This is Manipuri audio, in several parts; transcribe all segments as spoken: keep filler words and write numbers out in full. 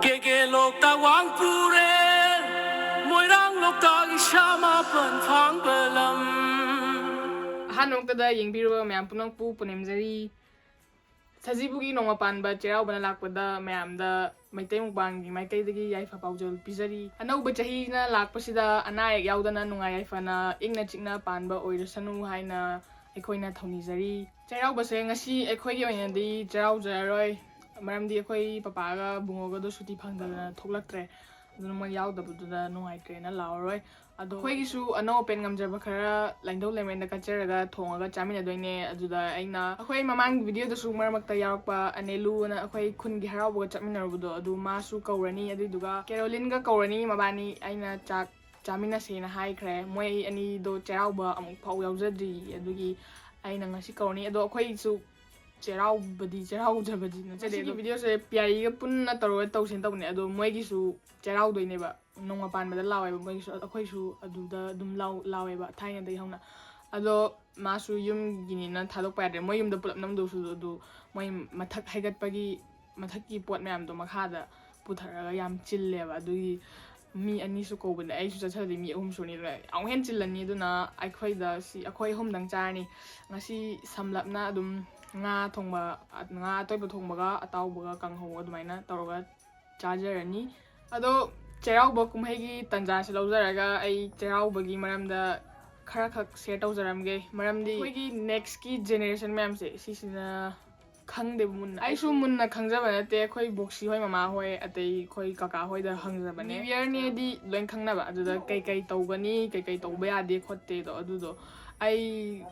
ꯀꯦꯒꯦ ꯂꯣꯛꯇꯥꯛ ꯋꯥꯡ ꯇꯨꯔꯦꯜ, ꯃꯣꯏꯔꯥꯡ ꯂꯣꯛꯇꯥꯛ ꯏꯁꯥ ꯃꯥꯄꯟ ꯐꯥꯡꯕ ꯂꯝ꯫ ꯑꯍꯥꯟꯕ ꯃꯛꯇꯗ ꯌꯦꯡꯕꯤꯔꯨꯕ ꯃꯌꯥꯝ ꯄꯨꯝꯅꯃꯛꯄꯨ ꯄꯨꯅꯦꯝꯖꯔꯤ꯫ ꯁꯖꯤꯕꯨꯒꯤ ꯅꯣꯡꯃ ꯄꯥꯟꯕ ꯆꯩꯔꯥꯎꯕꯅ ꯂꯥꯛꯄꯗ ꯃꯌꯥꯝꯗ ꯃꯩꯇꯩ ꯃꯨꯛꯕꯥꯡꯒꯤ ꯃꯥꯏꯀꯩꯗꯒꯤ ꯌꯥꯏꯐ ꯄꯥꯎꯖꯦꯜ ꯄꯤꯖꯔꯤ꯫ ꯑꯅꯧꯕ ꯆꯍꯤꯅ ꯂꯥꯛꯄꯁꯤꯗ ꯑꯅꯥ ꯑꯌꯦꯛ ꯌꯥꯎꯗꯅ ꯅꯨꯡꯉꯥꯏ ꯌꯥꯏꯐꯅ ꯏꯪꯅ ꯆꯤꯛꯅ ꯄꯥꯟꯕ ꯑꯣꯏꯔꯁꯅꯨ ꯍꯥꯏꯅ ꯑꯩꯈꯣꯏꯅ ꯊꯧꯅꯤꯖꯔꯤ꯫ ꯆꯩꯔꯥꯎꯕꯁꯦ ꯉꯁꯤ ꯑꯩꯈꯣꯏꯒꯤ ꯑꯣꯏꯅꯗꯤ ꯆꯩꯔꯥꯎꯖꯔꯔꯣꯏ, ꯃꯔꯝꯗꯤ ꯑꯩꯈꯣꯏ ꯄꯄꯥꯒ ꯕꯨꯡꯉꯣꯒꯗꯣ ꯁꯨꯇꯤ ꯐꯪꯗꯗꯅ ꯊꯣꯛꯂꯛꯇ꯭ꯔꯦ꯫ ꯑꯗꯨꯅ ꯃꯣꯏ ꯌꯥꯎꯗꯕꯗꯨꯗ ꯅꯨꯡꯉꯥꯏꯇ꯭ꯔꯦꯅ ꯂꯥꯛꯑꯔꯣꯏ꯫ ꯑꯗꯣ ꯑꯩꯈꯣꯏꯒꯤꯁꯨ ꯑꯅꯧ ꯑꯄꯦꯠ ꯉꯝꯖꯕ ꯈꯔ ꯂꯥꯏꯅꯤꯡꯊꯧ ꯂꯥꯏꯃꯔꯦꯟꯗ ꯀꯠꯆꯔꯒ ꯊꯣꯡꯉꯒ ꯆꯥꯃꯤꯟꯅꯗꯣꯏꯅꯦ꯫ ꯑꯗꯨꯗ ꯑꯩꯅ ꯑꯩꯈꯣꯏ ꯃꯃꯥꯡꯒꯤ ꯚꯤꯗꯤꯑꯣꯗꯁꯨ ꯃꯔꯛ ꯃꯔꯛꯇ ꯌꯥꯎꯔꯛꯄ ꯑꯅꯦꯂꯨꯅ ꯑꯩꯈꯣꯏ ꯈꯨꯟꯒꯤ ꯍꯔꯥꯎꯕꯒ ꯆꯠꯃꯤꯟꯅꯔꯨꯕꯗꯣ, ꯑꯗꯨ ꯃꯥꯁꯨ ꯀꯧꯔꯅꯤ꯫ ꯑꯗꯨꯏꯗꯨꯒ ꯀꯦꯔꯣꯂꯤꯟꯒ ꯀꯧꯔꯅꯤ꯫ ꯃꯕꯥꯅꯤ ꯑꯩꯅ ꯆꯥꯛ ꯆꯥꯃꯤꯟꯅꯁꯦꯅ ꯍꯥꯏꯈ꯭ꯔꯦ꯫ ꯃꯣꯏ ꯑꯅꯤꯗꯣ ꯆꯩꯔꯥꯎꯕ ꯑꯃꯨꯛ ꯐꯥꯎ ꯌꯥꯎꯖꯗ꯭ꯔꯤ, ꯑꯗꯨꯒꯤ ꯑꯩꯅ ꯉꯁꯤ ꯀꯧꯔꯅꯤ꯫ ꯑꯗꯣ ꯑꯩꯈꯣꯏꯁꯨ ꯆꯩꯔꯥꯎꯕꯗꯤ ꯆꯩꯔꯥꯎꯖꯕꯗꯤ ꯅꯠꯆꯗꯦ꯫ ꯉꯁꯤꯒꯤ ꯑꯗꯣ ꯚꯤꯗꯤꯑꯣꯁꯦ ꯄꯤꯌꯥꯔꯤꯒ ꯄꯨꯟꯅ ꯇꯧꯔꯒ ꯇꯧꯁꯦꯅ ꯇꯧꯕꯅꯦ꯫ ꯑꯗꯣ ꯃꯣꯏꯒꯤꯁꯨ ꯆꯩꯔꯥꯎꯗꯣꯏꯅꯦꯕ, ꯅꯣꯡꯃ ꯄꯥꯟꯕꯗ ꯂꯥꯎꯋꯦꯕ ꯃꯣꯏꯒꯤꯁꯨ꯫ ꯑꯩꯈꯣꯏꯁꯨ ꯑꯗꯨꯗ ꯑꯗꯨꯝ ꯂꯥꯎ ꯂꯥꯎꯋꯦꯕ ꯊꯥꯏꯅꯗꯒꯤ ꯍꯧꯅ꯫ ꯑꯗꯣ ꯃꯥꯁꯨ ꯌꯨꯝꯒꯤꯅꯤꯅ ꯊꯥꯗꯣꯛꯄ ꯌꯥꯗ꯭ꯔꯦ꯫ ꯃꯣꯏ ꯌꯨꯝꯗ ꯄꯨꯂꯞ ꯅꯝꯗꯧꯁꯨ ꯑꯗꯨ ꯃꯣꯏ ꯃꯊꯛ ꯍꯥꯏꯒꯠꯄꯒꯤ ꯃꯊꯛꯀꯤ ꯄꯣꯠ ꯃꯌꯥꯝꯗꯣ ꯃꯈꯥꯗ ꯄꯨꯊꯔꯒ ꯌꯥꯝ ꯆꯤꯜꯂꯦꯕ꯫ ꯑꯗꯨꯒꯤ ꯃꯤ ꯑꯅꯤꯁꯨ ꯀꯧꯕꯅꯦ, ꯑꯩꯁꯨ ꯆꯠꯆꯔꯗꯤ ꯃꯤ ꯑꯍꯨꯝ ꯁꯨꯅꯤ, ꯑꯗꯨꯅ ꯑꯃꯨꯛ ꯍꯦꯟꯅ ꯆꯤꯜꯂꯅꯤ꯫ ꯑꯗꯨꯅ ꯑꯩꯈꯣꯏꯗ ꯁꯤ ꯑꯩꯈꯣꯏ ꯑꯍꯨꯝꯗꯪ ꯆꯥꯔꯅꯤ꯫ ꯉꯁꯤ ꯁꯝꯂꯞꯅ ꯑꯗꯨꯝ ꯉꯥ ꯊꯣꯡꯕ, ꯉꯥ ꯑꯇꯣꯏꯕ ꯊꯣꯡꯕꯒ ꯑꯇꯥꯎꯕꯒ ꯀꯥꯡꯍꯧ ꯑꯗꯨꯃꯥꯏꯅ ꯇꯧꯔꯒ ꯆꯥꯖꯔꯅꯤ꯫ ꯑꯗꯣ ꯆꯩꯔꯥꯎꯕ ꯀꯨꯝꯍꯩꯒꯤ ꯇꯥꯟꯖꯥꯁꯦ ꯂꯧꯖꯔꯒ ꯑꯩ ꯆꯩꯔꯥꯎꯕꯒꯤ ꯃꯔꯝꯗ ꯈꯔ ꯈꯛ ꯁꯤꯌꯔ ꯇꯧꯖꯔꯝꯒꯦ꯫ ꯃꯔꯝꯗꯤ ꯑꯩꯈꯣꯏꯒꯤ ꯅꯦꯛꯁꯀꯤ ꯖꯦꯅꯦꯔꯦꯁꯟ ꯃꯌꯥꯝꯁꯦ ꯁꯤꯁꯤꯅ ꯈꯪꯗꯦꯕ ꯃꯨꯟꯅ꯫ ꯑꯩꯁꯨ ꯃꯨꯟꯅ ꯈꯪꯖꯕ ꯅꯠꯇꯦ, ꯑꯩꯈꯣꯏ ꯕꯣꯛꯁꯤ ꯍꯣꯏ, ꯃꯃꯥ ꯍꯣꯏ, ꯑꯇꯩ ꯑꯩꯈꯣꯏ ꯀꯀꯥ ꯍꯣꯏꯗ ꯍꯪꯖꯕꯅꯦ꯫ ꯅ꯭ꯌꯨ ꯌꯔꯅꯦꯗꯤ ꯂꯣꯏ ꯈꯪꯅꯕ, ꯑꯗꯨꯗ ꯀꯩꯀꯩ ꯇꯧꯒꯅꯤ, ꯀꯩꯀꯩ ꯇꯧꯕ ꯌꯥꯗꯦ ꯈꯣꯠꯇꯦꯗꯣ, ꯑꯗꯨꯗꯣ ꯑꯩ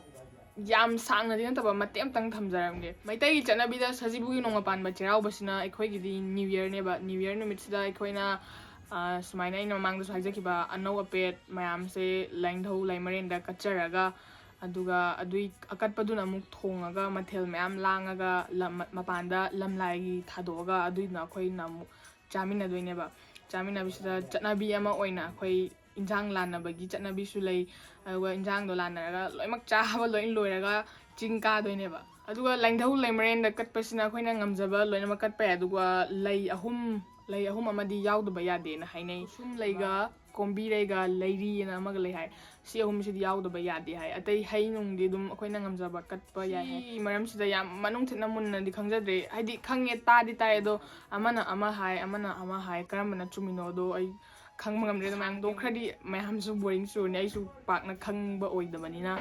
ꯌꯥꯝ ꯁꯥꯡꯅꯗꯤ ꯅꯠꯇꯕ ꯃꯇꯦꯛ ꯑꯃꯇꯪ ꯊꯝꯖꯔꯝꯒꯦ꯫ ꯃꯩꯇꯩꯒꯤ ꯆꯠꯅꯕꯤꯗ ꯁꯖꯤꯕꯨꯒꯤ ꯅꯣꯡꯃ ꯄꯥꯟꯕ ꯆꯩꯔꯥꯎꯕꯁꯤꯅ ꯑꯩꯈꯣꯏꯒꯤꯗꯤ ꯅ꯭ꯌꯨ ꯌꯔꯅꯦꯕ꯫ ꯅ꯭ꯌꯨ ꯌꯔ ꯅꯨꯃꯤꯠꯁꯤꯗ ꯑꯩꯈꯣꯏꯅ, ꯑ, ꯁꯨꯃꯥꯏꯅ ꯑꯩꯅ ꯃꯃꯥꯡꯗꯁꯨ ꯍꯥꯏꯖꯈꯤꯕ, ꯑꯅꯧ ꯑꯄꯦꯠ ꯃꯌꯥꯝꯁꯦ ꯂꯥꯏꯅꯤꯡꯊꯧ ꯂꯥꯏꯃꯔꯦꯟꯗ ꯀꯠꯆꯔꯒ, ꯑꯗꯨꯒ ꯑꯗꯨꯏ ꯑꯀꯠꯄꯗꯨꯅ ꯑꯃꯨꯛ ꯊꯣꯡꯉꯒ ꯃꯊꯦꯜ ꯃꯌꯥꯝ ꯂꯥꯡꯉꯒ ꯂꯝ-, ꯃꯄꯥꯟꯗ ꯂꯝꯂꯥꯏꯒꯤ ꯊꯥꯗꯣꯛꯑꯒ ꯑꯗꯨꯏꯗꯨꯅ ꯑꯩꯈꯣꯏꯅ ꯑꯃꯨꯛ ꯆꯥꯃꯤꯟꯅꯗꯣꯏꯅꯦꯕ꯫ ꯆꯥꯃꯤꯟꯅꯕꯁꯤꯗ ꯆꯠꯅꯕꯤ ꯑꯃ ꯑꯣꯏꯅ ꯑꯩꯈꯣꯏ ꯏꯟꯁꯥꯡ ꯂꯥꯟꯅꯕꯒꯤ ꯆꯠꯅꯕꯤꯁꯨ ꯂꯩ꯫ ꯑꯗꯨꯒ ꯏꯟꯁꯥꯡꯗꯣ ꯂꯥꯟꯅꯔꯒ ꯂꯣꯏꯅꯃꯛ ꯆꯥꯕ ꯂꯣꯏ ꯂꯣꯏꯔꯒ ꯆꯤꯡ ꯀꯥꯗꯣꯏꯅꯦꯕ꯫ ꯑꯗꯨꯒ ꯂꯥꯏꯅꯤꯡꯊꯧ ꯂꯩꯃꯔꯦꯟꯗ ꯀꯠꯄꯁꯤꯅ ꯑꯩꯈꯣꯏꯅ ꯉꯝꯖꯕ ꯂꯣꯏꯅꯃꯛ ꯀꯠꯄ ꯌꯥꯏ꯫ ꯑꯗꯨꯒ ꯂꯩ ꯑꯍꯨꯝ ꯂꯩ ꯑꯍꯨꯝ ꯑꯃꯗꯤ ꯌꯥꯎꯗꯕ ꯌꯥꯗꯦꯅ ꯍꯥꯏꯅꯩ꯫ ꯁꯨꯝ ꯂꯩꯒ, ꯀꯣꯝꯕꯤ ꯂꯩꯒ, ꯂꯩꯔꯤꯅ ꯑꯃꯒ ꯂꯩ ꯍꯥꯏ꯫ ꯁꯤ ꯑꯍꯨꯝꯁꯤꯗꯤ ꯌꯥꯎꯗꯕ ꯌꯥꯗꯦ ꯍꯥꯏ꯫ ꯑꯇꯩ ꯍꯩ ꯅꯨꯡꯗꯤ ꯑꯗꯨꯝ ꯑꯩꯈꯣꯏꯅ ꯉꯝꯖꯕ ꯀꯠꯄ ꯌꯥꯏ ꯍꯥꯏ꯫ ꯁꯤ ꯃꯔꯝꯁꯤꯗ ꯌꯥꯝ ꯃꯅꯨꯡ ꯊꯤꯠꯅ ꯃꯨꯟꯅꯗꯤ ꯈꯪꯖꯗ꯭ꯔꯦ꯫ ꯍꯥꯏꯗꯤ ꯈꯪꯉꯦ, ꯇꯥꯗꯤ ꯇꯥꯏ, ꯑꯗꯣ ꯑꯃꯅ ꯑꯃ ꯍꯥꯏ, ꯑꯃꯅ ꯑꯃ ꯍꯥꯏ, ꯀꯔꯝꯕꯅ ꯆꯨꯝꯃꯤꯅꯣꯗꯣ ꯑꯩ ꯈꯪꯕ ꯉꯝꯗ꯭ꯔꯦ꯫ ꯑꯗꯨꯃꯥꯏꯅ ꯍꯥꯡꯗꯣꯛꯈ꯭ꯔꯗꯤ ꯃꯌꯥꯝꯁꯨ ꯕꯣꯔꯤꯡ ꯆꯨꯔꯅꯤ, ꯑꯩꯁꯨ ꯄꯥꯛꯅ ꯈꯪꯕ ꯑꯣꯏꯗꯕꯅꯤꯅ꯫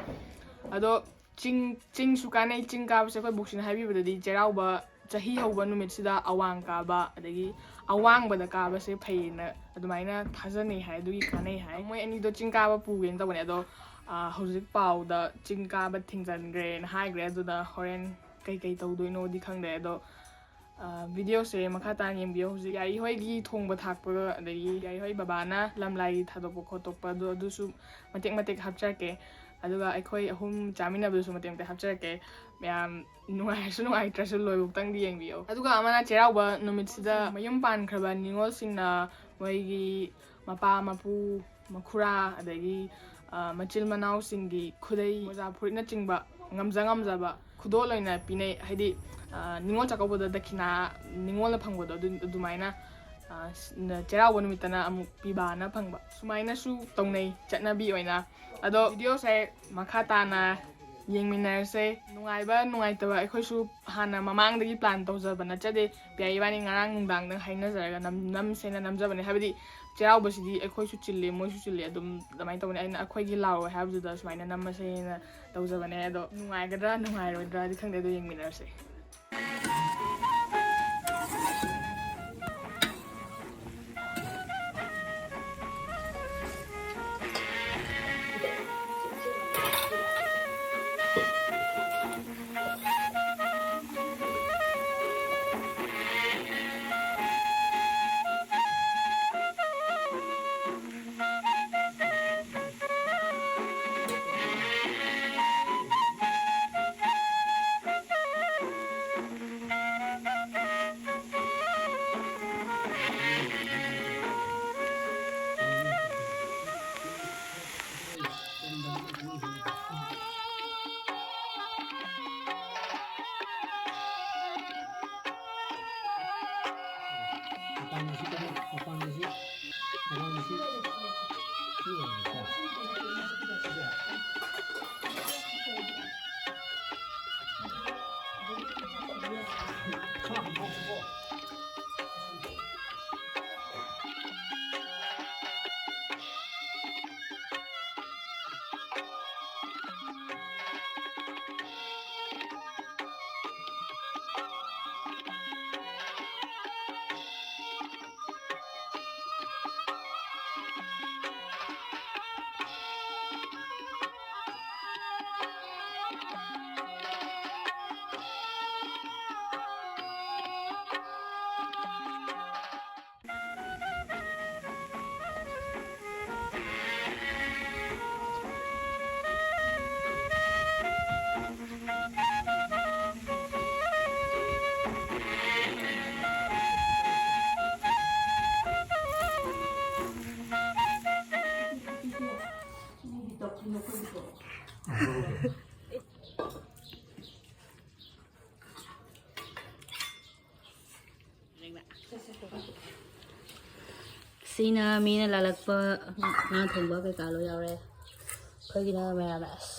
ꯑꯗꯣ ꯆꯤꯡ, ꯆꯤꯡꯁꯨ ꯀꯥꯟꯅꯩ꯫ ꯆꯤꯡ ꯀꯥꯕꯁꯦ ꯑꯩꯈꯣꯏ ꯕꯣꯛꯁꯤꯅ ꯍꯥꯏꯕꯤꯕꯗꯗꯤ ꯆꯩꯔꯥꯎꯕ ꯆꯍꯤ ꯍꯧꯕ ꯅꯨꯃꯤꯠꯁꯤꯗ ꯑꯋꯥꯡ ꯀꯥꯕ, ꯑꯗꯒꯤ ꯑꯋꯥꯡꯕꯗ ꯀꯥꯕꯁꯦ ꯐꯩꯌꯦꯅ ꯑꯗꯨꯃꯥꯏꯅ ꯊꯥꯖꯅꯩ ꯍꯥꯏ, ꯑꯗꯨꯒꯤ ꯀꯥꯟꯅꯩ ꯍꯥꯏ꯫ ꯃꯣꯏ ꯑꯅꯤꯗꯣ ꯆꯤꯡ ꯀꯥꯕ ꯄꯨꯒꯦꯅ ꯇꯧꯕꯅꯦ, ꯑꯗꯣ, ꯑ, ꯍꯧꯖꯤꯛ ꯄꯥꯎꯗ ꯆꯤꯡ ꯀꯥꯕ ꯊꯤꯡꯖꯤꯟꯈ꯭ꯔꯦꯅ ꯍꯥꯏꯈ꯭ꯔꯦ꯫ ꯑꯗꯨꯅ ꯍꯣꯔꯦꯟ ꯀꯩꯀꯩ ꯇꯧꯗꯣꯏꯅꯣꯗꯤ ꯈꯪꯗꯦ꯫ ꯑꯗꯣ, ꯑ, ꯚꯤꯗꯤꯑꯣꯁꯦ ꯃꯈꯥ ꯇꯥꯅ ꯌꯦꯡꯕꯤꯌꯣ꯫ ꯍꯧꯖꯤꯛ ꯌꯥꯏꯔꯤꯍꯣꯏꯒꯤ ꯊꯣꯡꯕ ꯊꯥꯛꯄ, ꯑꯗꯒꯤ ꯌꯥꯏꯔꯤꯍꯣꯏ ꯕꯕꯥꯅ ꯂꯝꯂꯥꯏꯒꯤ ꯊꯥꯗꯣꯛꯄ ꯈꯣꯠꯇꯣꯛꯄ, ꯑꯗꯨ, ꯑꯗꯨꯁꯨ ꯃꯇꯦꯛ ꯃꯇꯦꯛ ꯍꯥꯞꯆꯔꯛꯀꯦ꯫ ꯑꯗꯨꯒ ꯑꯩꯈꯣꯏ ꯑꯍꯨꯝ ꯆꯥꯃꯤꯟꯅꯕꯗꯨꯁꯨ ꯃꯇꯦꯛ ꯃꯇꯦꯛ ꯍꯥꯞꯆꯔꯛꯀꯦ꯫ ꯃꯌꯥꯝ ꯅꯨꯡꯉꯥꯏꯔꯁꯨ ꯅꯨꯡꯉꯥꯏꯇ꯭ꯔꯁꯨ ꯂꯣꯏꯕꯨꯛꯇꯪꯗꯤ ꯌꯦꯡꯕꯤꯌꯣ꯫ ꯑꯗꯨꯒ ꯑꯃꯅ ꯆꯩꯔꯥꯎꯕ ꯅꯨꯃꯤꯠꯁꯤꯗ ꯃꯌꯨꯝ ꯄꯥꯟꯈ꯭ꯔꯕ ꯅꯤꯉꯣꯜꯁꯤꯡꯅ ꯃꯣꯏꯒꯤ ꯃꯄꯥ, ꯃꯄꯨ, ꯃꯈꯨꯔꯥ, ꯑꯗꯒꯤ, ꯑ, ꯃꯆꯤꯜ ꯃꯅꯥꯎꯁꯤꯡꯒꯤ ꯈꯨꯗꯩ, ꯃꯣꯖꯥ, ꯐꯨꯔꯤꯠꯅꯆꯤꯡꯕ ꯉꯝꯖ ꯉꯝꯖꯕ ꯈꯨꯗꯣꯜ ꯑꯣꯏꯅ ꯄꯤꯅꯩ꯫ ꯍꯥꯏꯗꯤ, ꯑ, ꯅꯤꯉꯣꯜ ꯆꯥꯛꯀꯧꯕꯗ ꯗꯈꯤꯅꯥ ꯅꯤꯉꯣꯜꯅ ꯐꯪꯕꯗꯣ, ꯑꯗꯨ, ꯑꯗꯨꯃꯥꯏꯅ, ꯑ, ꯁ-, ꯅ-, ꯆꯩꯔꯥꯎꯕ ꯅꯨꯃꯤꯠꯇꯅ ꯑꯃꯨꯛ ꯄꯤꯕꯥꯅ ꯐꯪꯕ꯫ ꯁꯨꯃꯥꯏꯅꯁꯨ ꯇꯧꯅꯩ ꯆꯠꯅꯕꯤ ꯑꯣꯏꯅ꯫ ꯑꯗꯣ ꯚꯤꯗꯤꯑꯣꯁꯦ ꯃꯈꯥ ꯇꯥꯅ ꯌꯦꯡꯃꯤꯟꯅꯔꯁꯦ꯫ ꯅꯨꯡꯉꯥꯏꯕ ꯅꯨꯡꯉꯥꯏꯇꯕ ꯑꯩꯈꯣꯏꯁꯨ ꯍꯥꯟꯅ ꯃꯃꯥꯡꯗꯒꯤ ꯄ꯭ꯂꯥꯟ ꯇꯧꯖꯕ ꯅꯠꯆꯗꯦ꯫ ꯄꯤꯌꯥ ꯏꯕꯥꯅꯤ ꯉꯔꯥꯡ ꯅꯨꯡꯗꯥꯡꯗ ꯍꯥꯏꯅꯖꯔꯒ ꯅꯝ-, ꯅꯝꯁꯦꯅ ꯅꯝꯖꯕꯅꯦ꯫ ꯍꯥꯏꯕꯗꯤ ꯆꯩꯔꯥꯎꯕꯁꯤꯗꯤ ꯑꯩꯈꯣꯏꯁꯨ ꯆꯤꯜꯂꯤ, ꯃꯣꯏꯁꯨ ꯆꯤꯜꯂꯤ, ꯑꯗꯨꯝ ꯑꯗꯨꯃꯥꯏꯅ ꯇꯧꯕꯅꯦ꯫ ꯑꯩꯅ ꯑꯩꯈꯣꯏꯒꯤ ꯂꯥꯎꯔꯣꯏ ꯍꯥꯏꯕꯗꯨꯗ ꯁꯨꯃꯥꯏꯅ ꯅꯝꯃꯁꯦꯅ ꯇꯧꯖꯕꯅꯦ꯫ ꯑꯗꯣ ꯅꯨꯡꯉꯥꯏꯒꯗ꯭ꯔꯥ ꯅꯨꯡꯉꯥꯏꯔꯣꯏꯗ꯭ꯔꯥꯗꯤ ꯈꯪꯗꯦ, ꯑꯗꯣ ꯌꯦꯡꯃꯤꯟꯅꯔꯁꯦ꯫ ꯃꯄꯥꯟꯗꯁꯨ, ꯃꯄꯥꯟꯗꯁꯨ ꯁꯤ ꯑꯣꯏꯔꯦꯀꯣ꯫ ꯁꯤꯅ ꯃꯤꯅ ꯂꯥꯜꯂꯛꯄ ꯉꯥ ꯊꯣꯡꯕ ꯀꯩꯀꯥ ꯂꯣꯏ ꯌꯥꯎꯔꯦ꯫ ꯑꯩꯈꯣꯏꯒꯤꯅ ꯃꯦꯔꯥꯃꯦꯁ꯫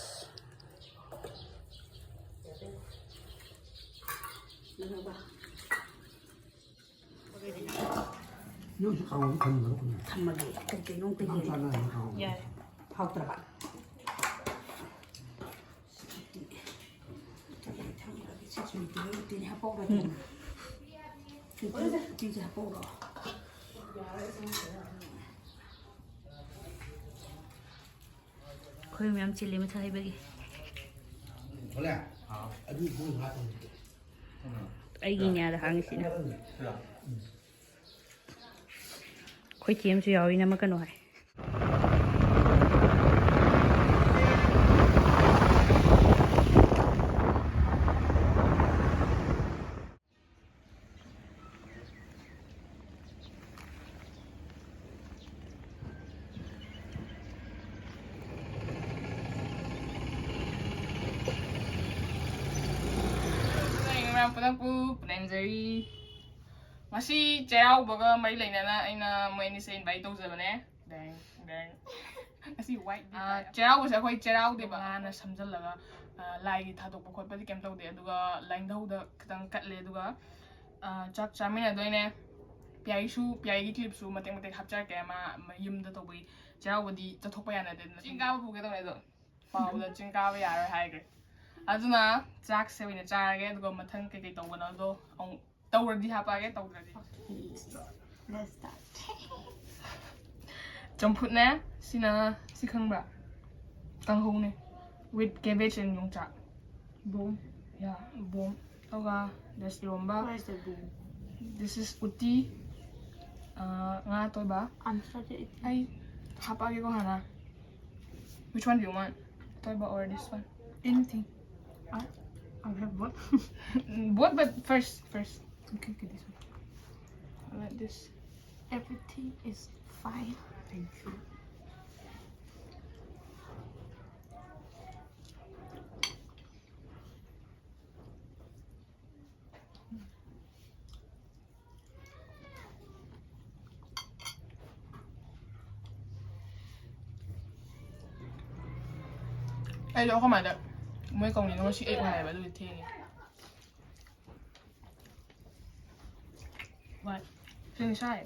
ꯅꯣꯏꯁꯨ ꯈꯥꯡꯉꯧ ꯊꯝꯃꯒ ꯊꯝꯃꯒꯦ꯫ ꯀꯩ ꯀꯩꯅꯣ ꯑꯝꯇ ꯌꯦꯡꯒꯦ꯫ ꯆꯥꯅꯔꯅꯤ ꯈꯥꯡꯉꯧ꯫ ꯌꯥꯔꯦ꯫ ꯍꯥꯎꯇ꯭ꯔꯕ? ꯎꯇꯤꯁꯦ ꯍꯥꯞꯄꯧꯔꯒꯦ꯫ ꯎꯝ꯫ ꯎꯇꯤꯁꯦ ꯍꯥꯞꯄꯧꯔꯣ꯫ ꯑꯩꯈꯣꯏ ꯃꯌꯥꯝ ꯆꯤꯜꯂꯤ ꯃꯊꯛ ꯍꯩꯕꯒꯤ꯫ ꯊꯣꯏꯂꯦ, ꯑꯗꯨ ꯃꯣꯏ ꯉꯥ ꯊꯣꯡꯕꯗꯣ꯫ ꯑꯩꯒꯤꯅꯦ ꯑꯗ ꯍꯥꯡꯉꯤꯁꯤꯅ꯫ ꯑꯩꯈꯣꯏ ꯆꯦ ꯑꯃꯁꯨ ꯌꯥꯎꯏ, ꯅꯝꯃꯛꯀꯅꯨ ꯍꯥꯏ꯫ ꯃꯌꯥꯝ ꯄꯨꯂꯞ ꯄꯨ ꯄꯨꯅꯦꯟꯖꯔꯤ꯫ ꯉꯁꯤ ꯆꯩꯔꯥꯎꯕꯒ ꯃꯔꯤ ꯂꯩꯅꯅ ꯑꯩꯅ ꯃꯣꯏ ꯑꯅꯤꯁꯦ invite ꯇꯧꯖꯕꯅꯦ꯫ ꯗꯦꯡ, ꯗꯦꯡ꯫ ꯉꯁꯤ white ꯗꯦ ꯑꯥ, ꯇꯥꯏ꯫ ꯆꯩꯔꯥꯎꯕꯁꯦ ꯑꯩꯈꯣꯏ ꯆꯩꯔꯥꯎꯗꯦꯕ꯫ ꯉꯥꯅ ꯁꯝꯖꯜꯂꯒ, ꯑꯥ, ꯂꯥꯏꯒꯤ ꯊꯥꯗꯣꯛꯄ ꯈꯣꯠꯄꯗꯤ ꯀꯩꯝ ꯇꯧꯗꯦ꯫ ꯑꯗꯨꯒ ꯂꯥꯏꯙꯧꯗ ꯈꯤꯇꯪ ꯀꯠꯂꯦ꯫ ꯑꯗꯨꯒ, ꯑꯥ, ꯆꯥꯛ ꯆꯥꯃꯤꯟꯅꯗꯣꯏꯅꯦ꯫ ꯄꯤꯌꯥꯏꯁꯨ, ꯄꯤꯌꯥꯏꯒꯤ clip ꯁꯨ ꯃꯇꯦꯛ ꯃꯇꯦꯛ ꯍꯥꯞꯆꯔꯛꯀꯦ꯫ ꯃꯥ, ꯃꯥ ꯌꯨꯝꯗ ꯇꯧꯕꯒꯤ꯫ ꯆꯩꯔꯥꯎꯕꯗꯤ ꯆꯠꯊꯣꯛꯄ ꯌꯥꯅꯗꯦꯗꯅ꯫ ꯆꯤꯡ ꯀꯥꯕ ꯄꯨꯒꯦ ꯇꯧꯅꯦ ꯑꯗꯣ꯫ ꯄꯥꯎꯗ ꯆꯤꯡ ꯀꯥꯕ ꯌꯥꯔꯣꯏ ꯍꯥꯏꯈ꯭ꯔꯦ꯫ ꯑꯗꯨꯅ ꯆꯥꯛꯁꯦ ꯑꯣꯏꯅ ꯆꯥꯔꯒꯦ, ꯑꯗꯨꯒ ꯃꯊꯪ ꯀꯩꯀꯩ ꯇꯧꯕꯅꯣꯗꯣ ꯑꯃꯨꯛ ꯇꯧꯔꯗꯤ ꯍꯥꯞꯄꯛꯑꯒꯦ, ꯇꯧꯗ꯭ꯔꯗꯤ꯫ Let's start. ꯆꯝꯐꯨꯠꯅꯦ꯫ ꯁꯤꯅ, ꯁꯤ ꯈꯪꯕ꯭ꯔꯥ? ꯀꯥꯡꯍꯧꯅꯦ꯫ With cabbage and ꯌꯣꯡꯆꯥꯛ꯫ ꯕꯣꯝ꯫ Yeah, bomb. ꯑꯗꯨꯒ this eromba. Where is the boom? This is ꯎꯇꯤ꯫ ꯑꯥ, ꯉꯥ ꯑꯇꯣꯏꯕ꯫ I'm started eating. ꯑꯩ ꯍꯥꯞꯄꯛꯑꯒꯦꯀꯣ ꯍꯥꯟꯅ꯫ Which one do you want? ꯑꯇꯣꯏꯕ or this one? Anything. I, I have both. Both, but first, first. Okay, okay, this one. I like this. Everything is fine. Thank you. ꯑꯩꯗꯣ ꯑꯩꯈꯣꯏ ꯃꯥꯗ ꯃꯣꯏ ꯀꯧꯅꯤꯅ ꯉꯁꯤ ꯑꯌꯨꯛ ꯍꯥꯏꯌꯦꯕ, ꯑꯗꯨꯒꯤ ꯊꯦꯡꯉꯦ꯫ What? ꯐꯦꯟ ꯁꯥꯏ?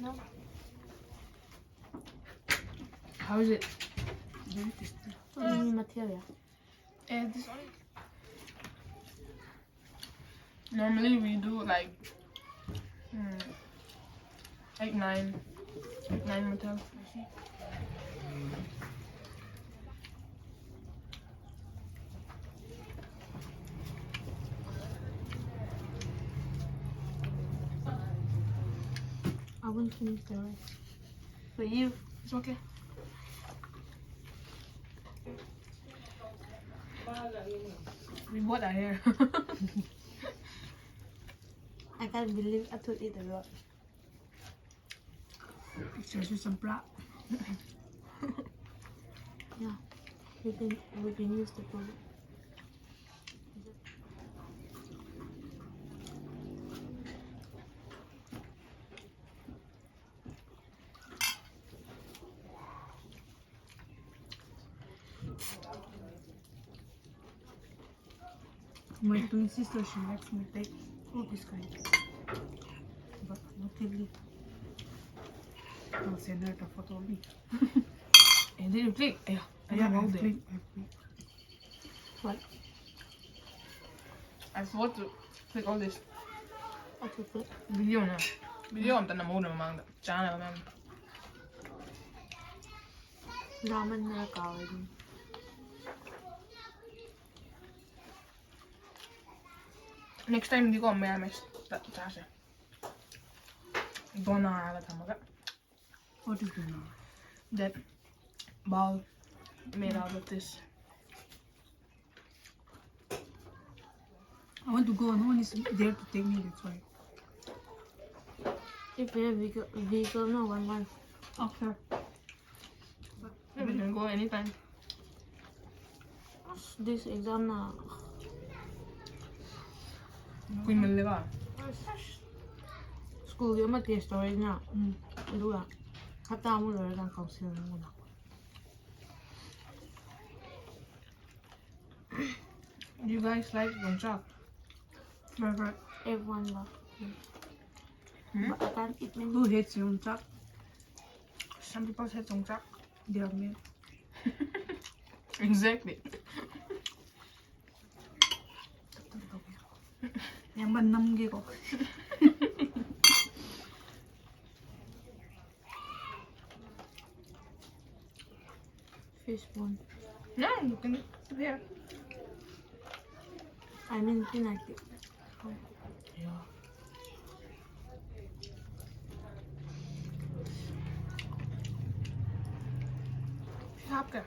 No. How is it? Very tasty. ꯎꯝ, ꯃꯊꯦꯜ ꯌꯥꯝ꯫ Eh, this only. Normally we do like, mm, eight, nine, eight, nine mathal. I won't finish the rest. For you. It's okay. We both are here. I can't believe I took it a lot. It's just some bra. Yeah, we can, we can use the bowl. My twin sister, she likes me take all this kind. But not really. I'll send her the photo of me. And then you click. Yeah, yeah, I click. I click. What? I forgot to click all this. What you click? Video na. Video ꯑꯝꯇ ꯅꯝꯍꯧꯗ꯭ꯔꯦ ꯃꯃꯥꯡꯗ꯫ ꯆꯥꯅꯕ ꯃꯌꯥꯝ꯫ ꯂꯥꯃꯟꯗꯅ ꯀꯥꯎꯔꯦ ꯑꯗꯨꯝ꯫ Next time ꯗꯤꯀꯣ ꯃꯌꯥꯝ ꯆꯥꯁꯦ꯫ ꯗꯣꯅꯥꯒ ꯊꯝꯃꯒ꯫ What is dona? That ball made out of this. I want to go. No one is there to take me. That's why. If we have vehicle, vehicle, no one, one. Okay. We can go anytime. ꯑꯁ, this exam ꯅ ꯀꯨꯏꯃꯜꯂꯦꯀꯣ꯫ ꯁ꯭ꯀꯨꯜꯒꯤ ꯑꯃ test ꯇꯧꯔꯦꯗꯅ꯫ ꯎꯝ꯫ ꯑꯗꯨꯒ ꯍꯞꯇꯥ ꯑꯃ ꯂꯣꯏꯔꯀꯥꯟꯗ council ꯑꯃꯨꯛ ꯂꯥꯛꯄ꯫ You guys like ꯌꯣꯡꯆꯥꯛ? Favorite. Everyone love. Hmm? But I can't eat many. Who hates yongchak? Some people hate yongchak. They are mean. Exactly. ꯌꯥꯝ ꯅꯝꯒꯦꯀꯣ꯫ Fish bone. No, you can put here. I mean, peanut. Yeah. ꯍꯥꯞꯀꯦ꯫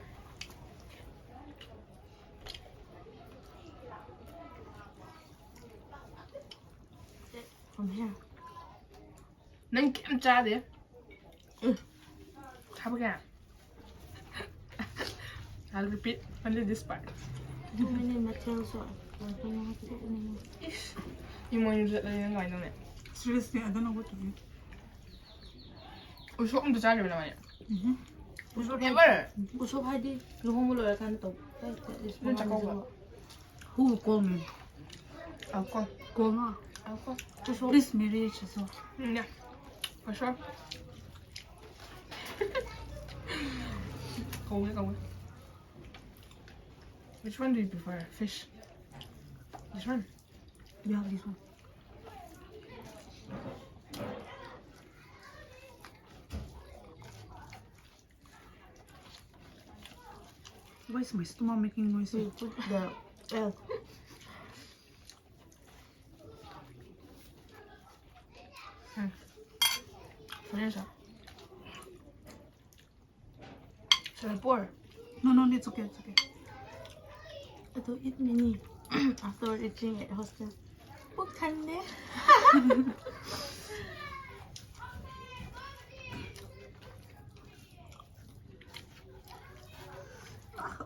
From here. ꯅꯪ ꯀꯩꯝ ꯆꯥꯗꯦ꯫ ꯎꯝ꯫ ꯍꯥꯞꯄꯒꯦ? I'll repeat only this part. Too many ꯃꯊꯦꯜꯁꯨ꯫ ꯏꯁ, ꯏꯃꯣꯏꯅꯨ ꯆꯠꯂꯗꯤ ꯅꯪ ꯀꯃꯥꯏꯅ ꯇꯧꯅꯤ? Seriously, I don't know what to do. ꯎꯁꯣꯞ ꯑꯝꯇ ꯆꯥꯗ꯭ꯔꯤꯕ ꯅꯕꯥꯅꯤ? ꯎꯝ꯫ ꯎꯁꯣꯞ Never. ꯎꯁꯣꯞ ꯍꯥꯏꯗꯤ ꯂꯨꯍꯣꯡꯕ ꯂꯣꯏꯔꯀꯥꯟꯗ ꯇꯧꯕ꯫ ꯅꯪ ꯆꯥꯛꯀꯧꯕ? Who will call me? I'll call. Go on. I'll call. Please marry each other. Mm, yeah, for sure. ꯀꯧꯒꯦ, ꯀꯧꯒꯦ. Which one do you prefer? Fish? This one? Yeah, this one. Why is my stomach making noise? You put the L. Mm. Finish up. Should I pour? No, no, it's okay, it's okay. I don't eat many after eating at hostel. 꼭 탔네.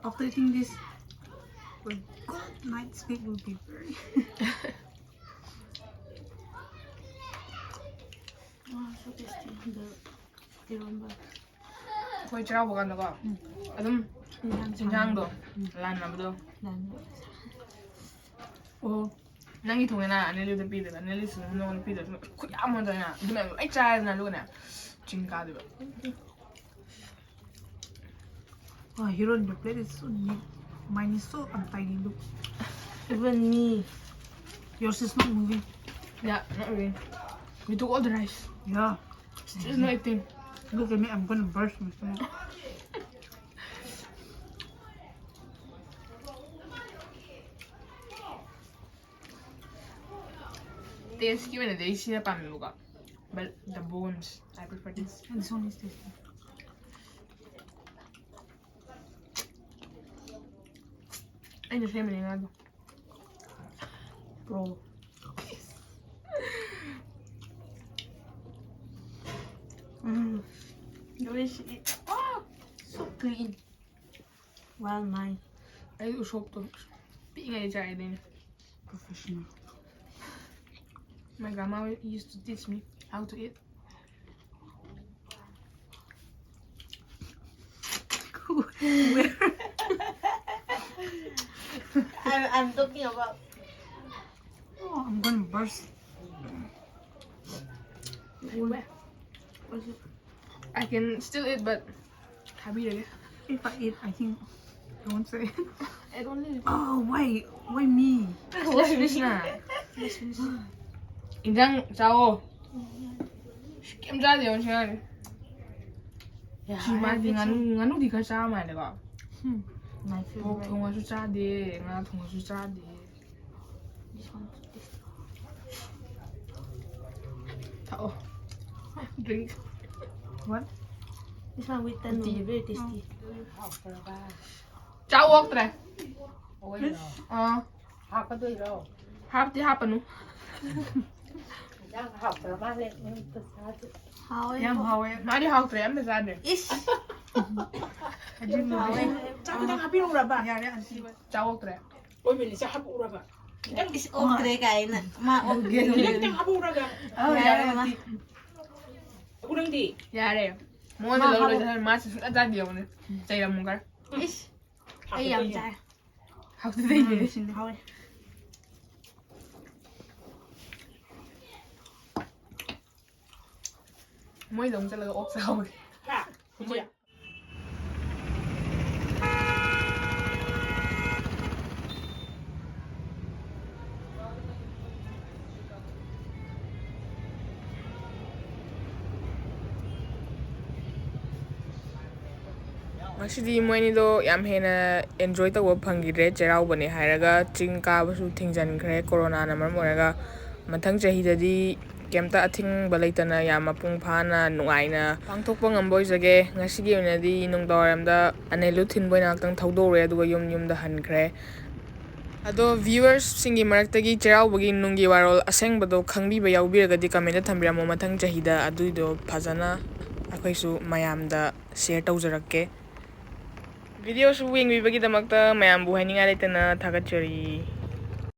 After eating this, a good night's sleep will be very. Ah, so tasty. The tiromba. ꯑꯩꯈꯣꯏ ꯆꯩꯔꯥꯎꯕ ꯀꯥꯟꯗꯀꯣ, ꯑꯗꯨꯝ ꯏꯟꯁꯥꯡꯗꯣ ꯂꯥꯟꯅꯕꯗꯣ. Oh, ꯅꯪꯒꯤ ꯊꯣꯡꯉꯦꯅ, ꯑꯅꯦꯂꯨꯗ ꯄꯤꯗꯣꯏꯕ, ꯑꯅꯦꯂꯨꯁꯨ ꯅꯉꯣꯟꯗ ꯄꯤꯗꯣꯏꯕ, ꯈꯨꯠ ꯌꯥꯝ ꯃꯣꯟꯗꯅ ꯑꯗꯨ ꯃꯌꯥꯝꯗꯣ ꯂꯣꯏ ꯆꯥꯔꯦꯗꯅ, ꯑꯗꯨꯒꯅꯦ ꯆꯤꯡ ꯀꯥꯗꯣꯏꯕ. Oh, Hero, your plate is so neat. Mine is so untidy. Look. Even me. Yours is not moving. Yeah, not really. We took all the rice. Yeah. Still no eating. Look at me, I'm gonna burst my stomach. Tasteꯀꯤ ꯑꯣꯏꯅꯗꯤ ꯑꯩ ꯁꯤꯅ ꯄꯥꯝꯃꯦꯕꯀꯣ. But the bones, I prefer this. And this one is tasty. ꯑꯩꯅ ꯁꯦꯝꯕꯅꯦ ꯉꯥꯗꯣ. Bro. Mm. Delicious. Ah, so clean. Well, my. ꯑꯩ ꯎꯁꯣꯞꯇꯣ ꯄꯤꯛꯏꯉꯩ ꯆꯥꯏꯗꯩꯅꯦ. Professional. My grandma used to teach me how to eat. Where? I'm, I'm talking about Oh, I'm gonna burst. I can still eat, but ꯊꯥꯕꯤꯔꯒꯦ. If I eat, I think I won't say. It only. Oh, why? Why me? Let's finish na. Let's finish. ꯏꯟꯖꯥꯡ ꯆꯥꯑꯣ. ꯀꯩꯝ ꯆꯥꯗꯦ ꯉꯁꯤ ꯉꯥꯏꯔꯦ. ꯁꯤ ꯃꯥꯗꯤ ꯉꯥꯅꯨ, ꯉꯥꯅꯨꯗꯤ ꯈꯔ ꯆꯥꯕ ꯃꯥꯜꯂꯦꯀꯣ. Hmm. My ꯄꯣꯛ favorite. ꯊꯣꯡꯉꯁꯨ ꯆꯥꯗꯦ, ꯉꯥ ꯊꯣꯡꯉꯁꯨ ꯆꯥꯗꯦ. This one is tasty. ꯊꯛꯑꯣ. Drink. What? This one with tandoori, very tasty. ꯆꯥꯛ ꯑꯣꯛꯇ꯭ꯔꯦ. ꯑꯥ. ꯍꯥꯞꯀꯗꯣꯏꯔꯣ? ꯍꯥꯞꯇꯤ ꯍꯥꯞꯄꯅꯨ. ꯏꯟꯖꯥꯡ ꯍꯥꯎꯇ꯭ꯔ ꯃꯥꯜꯂꯦ, ꯃꯌꯨꯝꯗ ꯆꯥꯗꯦ꯫ ꯍꯥꯎꯋꯦ꯫ ꯌꯥꯝ ꯍꯥꯎꯋꯦ꯫ ꯃꯥꯗꯤ ꯍꯥꯎꯇ꯭ꯔꯦ, ꯑꯝꯇ ꯆꯥꯗ꯭ꯔꯦ꯫ ꯏꯁ꯫ ꯍꯥꯎꯋꯦ꯫ ꯆꯥꯛ ꯈꯤꯇꯪ ꯍꯥꯞꯄꯤꯔꯛꯎꯔꯕ? ꯌꯥꯔꯦ, ꯑꯟꯇꯤ꯫ ꯆꯥꯛ ꯑꯣꯛꯇ꯭ꯔꯦ꯫ ꯑꯣꯏ ꯃꯤꯅꯤ, ꯆꯥꯛ ꯍꯥꯞꯄꯛꯎꯔꯕ? ꯈꯤꯇꯪ꯫ ꯏꯁ, ꯑꯣꯛꯇ꯭ꯔꯦ ꯀꯥꯏꯅ꯫ ꯃꯥ ꯑꯣꯛꯇ꯭ꯔꯦ꯫ ꯈꯤꯇꯪ ꯍꯥꯞꯄꯛꯎꯔꯕ? ꯑꯧ, ꯌꯥꯔꯦ, ꯌꯥꯔꯦ, ꯃꯥ꯫ ꯑꯟꯇꯤ꯫ ꯑꯩꯈꯣꯏ ꯅꯪꯗꯤ? ꯌꯥꯔꯦ꯫ ꯃꯉꯣꯟꯗ ꯃꯥ ꯂꯧꯔꯣꯏ ꯍꯥꯞꯄꯛ- ꯍꯥꯏꯔ ꯃꯥ ꯁꯨꯡꯆꯥ ꯆꯥꯗꯦ ꯌꯦꯡꯉꯨꯅꯦ꯫ ꯆꯩꯔꯝꯃꯨ ꯈꯔ꯫ ꯏꯁ꯫ ꯑꯩ ꯌꯥꯝ ꯆꯥꯏ꯫ ꯍꯥꯎꯇꯦ꯫ ꯎꯝ, ꯁꯤꯟꯗꯦ꯫ ꯍꯥꯎꯋꯦ꯫ ꯃꯣꯏꯗ ꯑꯃꯨꯛ ꯆꯠꯂꯒ ꯑꯣꯛ ꯆꯥꯍꯧꯒꯦ꯫ ꯍꯥ? ꯃꯣꯏ ꯉꯁꯤꯗꯤ ꯃꯣꯏ ꯑꯅꯤꯗꯣ ꯌꯥꯝ ꯍꯦꯟꯅ enjoy ꯇꯧꯕ ꯐꯪꯈꯤꯗ꯭ꯔꯦ꯫ ꯆꯩꯔꯥꯎꯕꯅꯦ ꯍꯥꯏꯔꯒ ꯆꯤꯡ ꯀꯥꯕꯁꯨ ꯊꯤꯡꯖꯤꯟꯈ꯭ꯔꯦ ꯀꯣꯔꯣꯅꯥꯅ ꯃꯔꯝ ꯑꯣꯏꯔꯒ꯫ ꯃꯊꯪ ꯆꯍꯤꯗꯗꯤ ꯀꯩꯝꯇ ꯑꯊꯤꯡꯕ ꯂꯩꯇꯅ ꯌꯥꯝ ꯃꯄꯨꯡ ꯐꯥꯅ ꯅꯨꯡꯉꯥꯏꯅ ꯄꯥꯡꯊꯣꯛꯄ ꯉꯝꯕ ꯑꯣꯏꯖꯒꯦ꯫ ꯉꯁꯤꯒꯤ ꯑꯣꯏꯅꯗꯤ ꯅꯨꯡꯗꯥꯡꯋꯥꯏꯔꯝꯗ ꯑꯅꯦꯂꯨ ꯊꯤꯟꯕ ꯑꯣꯏꯅ ꯉꯥꯛꯇꯪ ꯊꯧꯗꯣꯛꯎꯔꯦ, ꯑꯗꯨꯒ ꯌꯨꯝ ꯌꯨꯝꯗ ꯍꯟꯈ꯭ꯔꯦ꯫ ꯑꯗꯣ viewersꯁꯤꯡꯒꯤ ꯃꯔꯛꯇꯒꯤ ꯆꯩꯔꯥꯎꯕꯒꯤ ꯅꯨꯡꯒꯤ ꯋꯥꯔꯣꯜ ꯑꯁꯦꯡꯕꯗꯣ ꯈꯪꯕꯤꯕ ꯌꯥꯎꯕꯤꯔꯒꯗꯤ commentꯇ ꯊꯝꯕꯤꯔꯝꯃꯣ꯫ ꯃꯊꯪ ꯆꯍꯤꯗ ꯑꯗꯨꯏꯗꯣ ꯐꯖꯅ ꯑꯩꯈꯣꯏꯁꯨ ꯃꯌꯥꯝꯗ share ꯇꯧꯖꯔꯛꯀꯦ꯫ Videoꯁꯨ ꯌꯦꯡꯕꯤꯕꯒꯤꯗꯃꯛꯇ ꯃꯌꯥꯝꯕꯨ ꯍꯥꯏꯅꯤꯡꯉꯥꯏ ꯂꯩꯇꯅ ꯊꯥꯒꯠꯆꯔꯤ꯫